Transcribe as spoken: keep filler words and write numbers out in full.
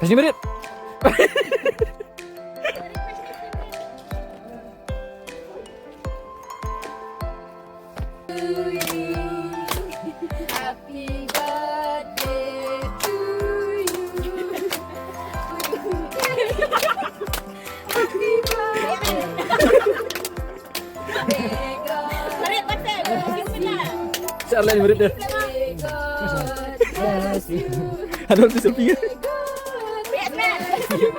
Pasi merit. Happy birthday to you. Happy birthday. May God, may God bless you. Sa Arlan merit dia. May God bless you. Aduh, tu sepi. May God bless you.